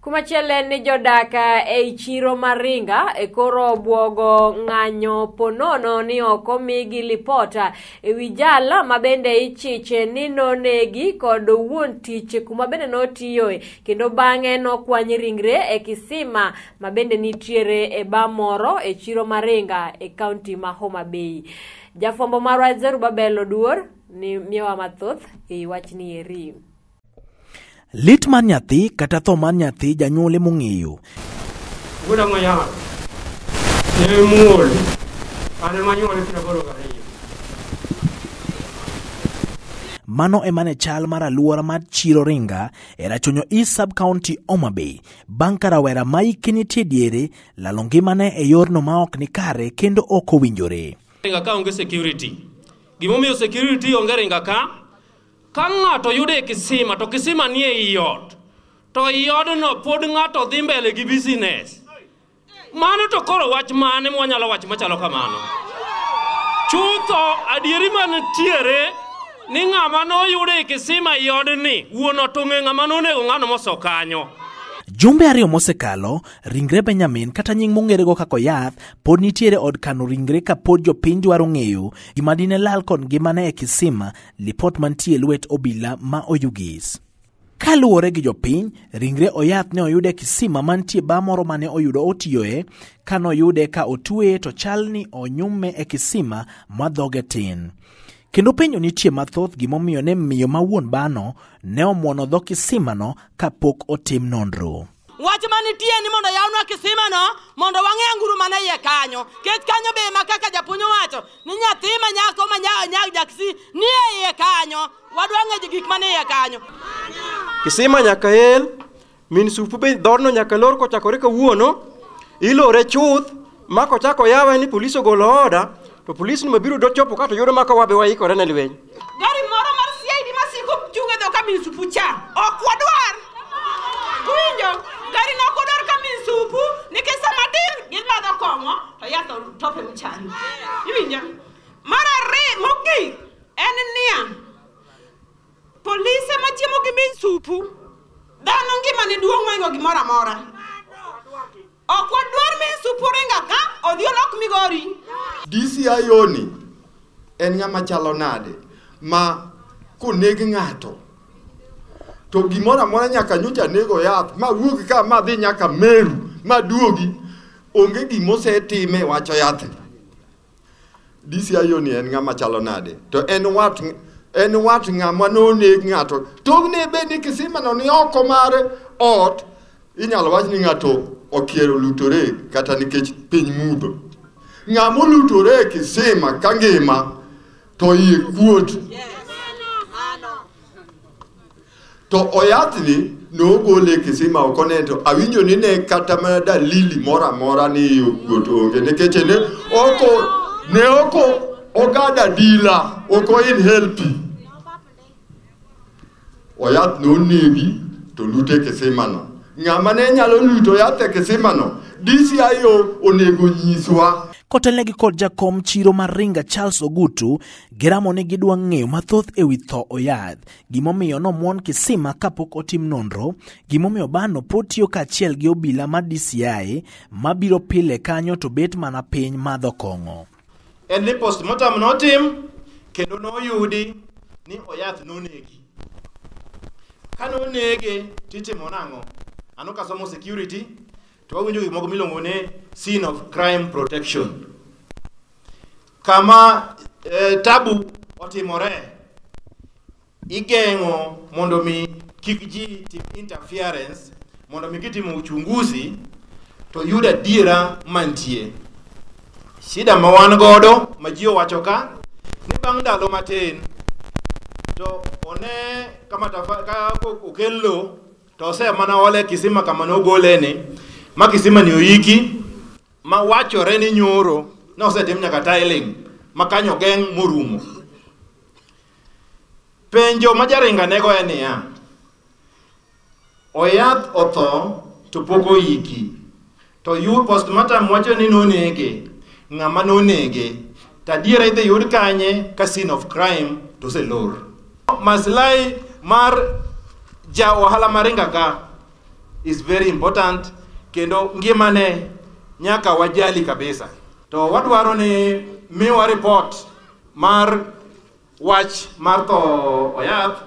Kumachielo en ni jodak ei chiro mar Ringa koro obwogo ng'anyo ponono ni ok omigi lipot ewi jal ma bende ichiche ni nonegi kod wuon tich kuma bende notiyoe, kendo bang'e nokwany ringre e kisima ma bende nitiere e bar moro e chiro mar Ringa e kaunti ma Homa Bay. Jafwambo marwa Zerubabel Oduor ni miyowa mathoth e wachni eri. Lit mar nyathi kata tho mar nyathi janyuol emong'eyo. Wuoda Mayar ne muol an ema anyuole 82. Mano ema ne chal mar aluora mar chiro Ringa e Rachuonyo East Sub-County, Homa Bay, bang' ka rawera ma hike nitie diere lalo ngimane e yorno ma ok ni kare kendo ok owinjore. Ringa ka onge security. Gimomiyo security onge Ringa ka? Ka ng'ato yude e kisima to kisima nie ei ot, to i odno pod ng'ato dhi mbele gi business. Mano to koro wach mane mwanyalo wacho machalo kamano? Chutho adieri mantiere ni ng'ama noyude e kisima i odni, wuon ot ong'e ng'ama nonego ng'ano moso kanyo. Jumbe ariyo mosekalo, ringre Benjamin kata nying mong'erego kaka Oyath pod nitiere od kano ringre ka pod jopiny dwaro ng'eyo gima dine lal kod ngimane e kisima, lipot mantie lwet obila ma Oyugis. Kaluwore gi jopiny, ringre Oyath ne oyud e kisima mantie bar moro mane oyudo otiyoe, ka noyude ka otweye to chal ni onyume e kisima ma dhoge tin. Kendo penjo nitie mathoth gimomiyo ne miyo ma wuon bano ne omuono dho kisimano kapok otim nonro. Wach manitie ni mondo yawnwa kisimano mondo wang'e anguro mane iye kanyo. Kech kanyo be ma kaka japuonj owacho ni nyathi ma nyako ma jaksi ni e iye kanyo. Wadwa ng'eyo gik mane iye kanyo. Kisima nyaka el, min supu be dhoodno nyaka lor kochakore kawuono, ilore chuth, ma kochako yawe ni polis ogolo oda, to polis ni mabiro do chopo ka to yudo ma ka wabe waikore ne lweny. Gari moro mar CID masiko chung' e dho ka min supu cha, ok wadwar. Uwinjo? Gari no ok wadwar ka min supu, nikech sama din gimadho kong'o to yath otope mchani. Iwinjo? Mar ariyo mogik en niya, polise machiemo gi min supu, dhano ngimane duong' mohingo gimoro amora. Ok wadwar min supu ringa ka, odhi olok Migori. DCIO ni en ng'ama chalo nade ma koneg ng'ato to gimoro amora nyaka nyocha nego yath ma wuog ka ma dhi nyaka Meru ma duogi, onge gimosetime wacho yath. DCIO ni en ng'ama chalo nade to en wat ng'ama noneg ng'ato togne be ni kisima no ni oko mar ot, inyalo wach ni ng'ato okiero lutore kata nikech piny mudho. Ng'ama olutore e kisima ka ngima to iye kuot. To Oyathni nogole e kisima ok one to awinjo ni ne kata mana dalili moro amora ni iye okuot onge, nikech ne oko ogada dila, ok o inhale pi. Oyath nonegi to lute e kisima no. Ng'ama ne nyalo luto yath e kisima no, DCIO onego nyiswa. Kotelnegi kod jakom chiro mar Ringa Charles Ogutu, giramo ni gidwa ng'eyo mathoth ewi tho Oyath, gimomiyo nomuon kisima kapok otim nonro, gimomiyo bano pod tiyo kaachiel gi obila mar DCI mabiro pile kanyo to bet mana piny madho kong'o. En ni postmortem notim kendo noyudi ni Oyath nonegi. Ka nonege titimo nang'o? Ano kasomo security to wawinjo gik moko miluongo ni scene of crime protection. Kama tabu otimore, igeng'o mondo mi kik ji tim interference, mondo mi kitimo uchunguzi to yud adiera mantie. Shida ma wan godo ma ji owacho ka ni bang' ndalo matin to one kama ka okel lo to ose mana ole kisima kama nogole ni, ma kisima ni oiki ma wachore ni nyoro nosetim nyaka tiling ma kanyo geng' morumo. Penjo ma jaringa nego en niya, Oyath otho to pok oiki, to yu postmortem wacho ni nonege, ng'ama nonege to adiera idhi yud kanye ka scene of crime to oselor. Maslahi mar ja ohala maringa ka is very important, kendo ngimane nyaka wajali kabisa. To wadwaro ni miwa report mar wach mar tho Oyath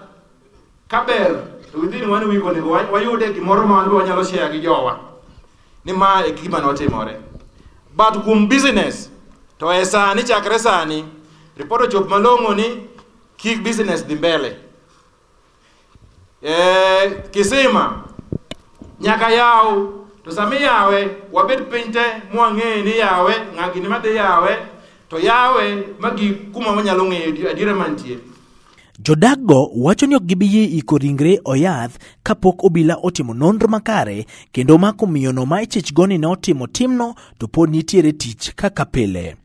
kaber to within 1 week onego wayude gimoro ma wan be wanyalo share gi jowa ni ma e gima notimore. But kuom business to e sani, chakre sani report ochop malong'o ni kik business dhi mbele. Kisima nyaka yaw, to sama iyawe wabed piny te mwang'e ni yawe ng'a gini madhi yawe, to yawe magi kuma wanyalo ng'eyo adiera mantie. Jodakgo wacho ni ok gibi yie iko ringre Oyath kapok obila otimo nonro makare kendo mako miyono ma ichich go ni ne otimo timno to pod nitiere tich kaka pile.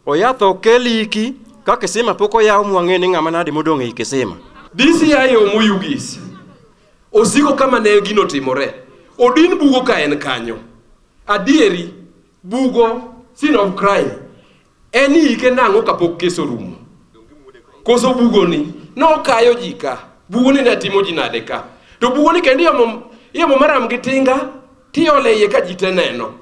Oyath ok kel iki ka kisima pok oyaw mwang'e ni ng'ama nade modong' ei kisima. DCI Oyugis osiko kama ne gino timore. Odin bugo ka en kanyo. Adieri bugo scene of crime. En ike nang'o kapok kes orumo. Koso bugoni nokayo ji ka. Bugoni ne timo ji nade ka. To bugoni kendo iomo maram gi tinga tiole iye ka ji te neno.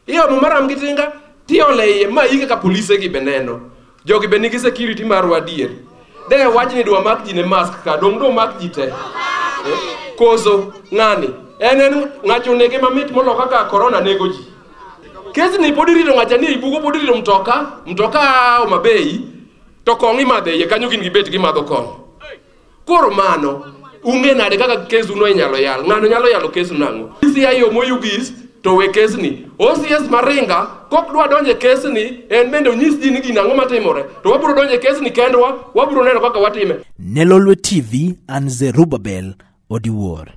Iomo maram gi tinga tiole iye ma ike ka polise gi be neno. Jogi be nigi security marwa adier. De wach ni dwa mak ji ne mask ka dong' do mak ji te. Koso ng'ani en ng'acho nege mamit molo kaka corona nego ji. Kesni pod irito ng'acha ni ibugo pod irito mtoka Homa Bay to kong' imadhe iye kanyo gin gibet gimadho kong'o. Koro mano ung'e nade kaka kes uno inyalo yal. Ng'ano nyalo yalo kes nang'o? DCI Oyugis to we kesni. OCS Maringa kok dwa donje kesni en bende onyis ji ni gino ang'o matimore. To wabiro donje kesni kendwa, wabiro neno kaka watime. Ne Lolwe TV, an Zerubabel Odiwuor.